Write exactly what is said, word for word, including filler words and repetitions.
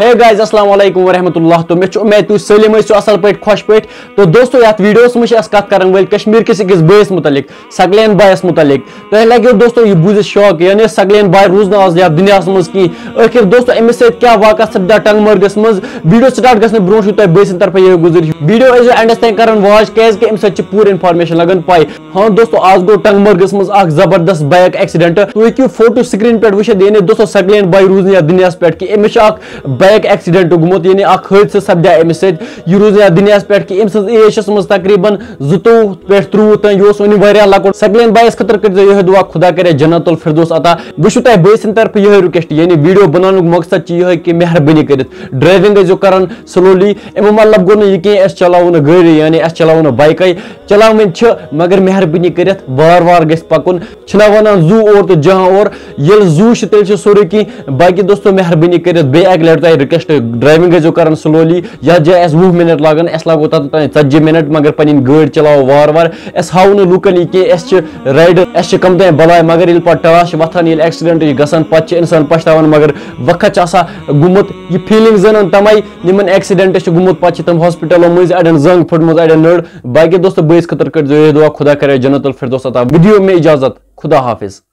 Hey guys, السلام علیکم ورحمۃ اللہ۔ تو مےٚ چھُ اُمید تُہۍ سٲلِم ٲسِو اَصٕل پٲٹھۍ، خۄش پٲٹھۍ۔ تو دوستو، یَتھ ویٖڈیوَس منٛز چھِ أسۍ کَتھ کَران وٲلۍ کشمیٖر کِس أکِس بٲیِس مُتعلِق، سَگلین بایَس مُتعلِق۔ تۄہہِ لَگیو دوستو یہِ بوٗزِتھ شاک، یعنی سَگلین باے روٗز نہٕ آز یَتھ دُنیاہَس منٛز کِہیٖنۍ۔ ٲخِر دوستو، أمِس سۭتۍ کیٛاہ واقعہ سَپدیو ٹنٛگمرگَس منٛز؟ ویٖڈیو سِٹارٹ گژھنہٕ برونٛٹھ چھُ تۄہہِ بٲے سٕنٛدِ طرفہٕ یِہوٚے گُزٲرِش، ویٖڈیو ٲسۍزیو اینڈَس تام کَران واچ، کیٛازِکہِ اَمہِ سۭتۍ چھِ پوٗرٕ اِنفارمیشَن لَگان پَے۔ ہاں دوستو، آز گوٚو ٹنٛگمرگَس منٛز اَکھ زبردست بایِک ایکسیڈنٹ۔ تُہۍ ہیٚکِو فوٹو سکریٖن پٮ۪ٹھ وٕچھِتھ، یعنی دوستو، سَگلین باے روٗز نہٕ یَتھ دُنیاہَس پٮ۪ٹھ کہِ أمِس چھِ اَکھ بایِک ایکسیڈنٹ گوٚمُت، یعنی اَکھ حٲدثہٕ سَپدیو أمِس سۭتۍ۔ یہِ روٗز نہٕ یَتھ دُنیاہَس پٮ۪ٹھ کہِ أمۍ سٕنٛز ایج چھِ ٲسمٕژ تقریٖباً زٕتووُہ پٮ۪ٹھ ترٛوٚوُہ تام۔ یہِ اوس وٕنہِ واریاہ لۄکُٹ۔ سَگلین بایَس خٲطرٕ کٔرۍزیو یِہوٚے دُعا، خۄدا کَرِ جنت الفردوس عطا۔ وۄنۍ چھُ تۄہہِ بٲے سٕنٛدِ طرفہٕ یِہوٚے رِکویسٹ، یعنی ویٖڈیو بَناونُک مقصد چھُ یِہوٚے کہِ مہربٲنی کٔرِتھ ڈرٛایوِنٛگ ٲسۍزیو کَران سلولی۔ اَمیُک مطلب گوٚو نہٕ یہِ کینٛہہ أسۍ چلاوو نہٕ گٲڑۍ، یعنی اَسہِ چلاوو نہٕ بایِکَے۔ چلاوٕنۍ چھِ، مگر مہربٲنی کٔرِتھ وار وار گژھِ پَکُن۔ چھِنہ وَنان زُو اور تہٕ جہاں اور، ییٚلہِ زُو چھِ، تیٚلہِ چھِ سورُے کینٛہہ۔ باقٕے دوستو، مہربٲنی کٔرِتھ بیٚیہِ اَکہِ لَٹہِ تۄہہِ رِکویسٹ، ڈرٛایوِنٛگ ٲسۍزیو کَران سلولی۔ یَتھ جایہِ اَسہِ وُہ مِنَٹ لَگَن، اَسہِ لَگو تَتھ تام ژَتجی مِنَٹ، مگر پَنٕنۍ گٲڑۍ چلاوو وار وار۔ أسۍ ہاوو نہٕ لوٗکَن یہِ کینٛہہ، أسۍ چھِ رایڈر، اَسہِ چھِ کَم تام بَلاے، مگر ییٚلہِ پَتہٕ ٹاس چھِ وۄتھان، ییٚلہِ ایکسیڈنٹ چھِ گژھان، پَتہٕ چھِ اِنسان پَشتاوان، مگر وقت چھِ آسان گوٚمُت۔ یہِ فیٖلِنٛگ زانان تَمَے، یِمَن ایکسیڈنٹ چھِ گوٚمُت، پَتہٕ چھِ تِم ہاسپِٹَلو مٔنٛزۍ، اَڑٮ۪ن زنٛگ پھٕٹمٕژ، اَڑٮ۪ن نٔر۔ باقٕے دوستو، بٲیِس خٲطرٕ کٔرۍزیو یِہوٚے دُعا، خۄدا کَرِ جنت الفردوس عطا۔ وۄنۍ دِیِو مےٚ اِجازت، خدا حافظ۔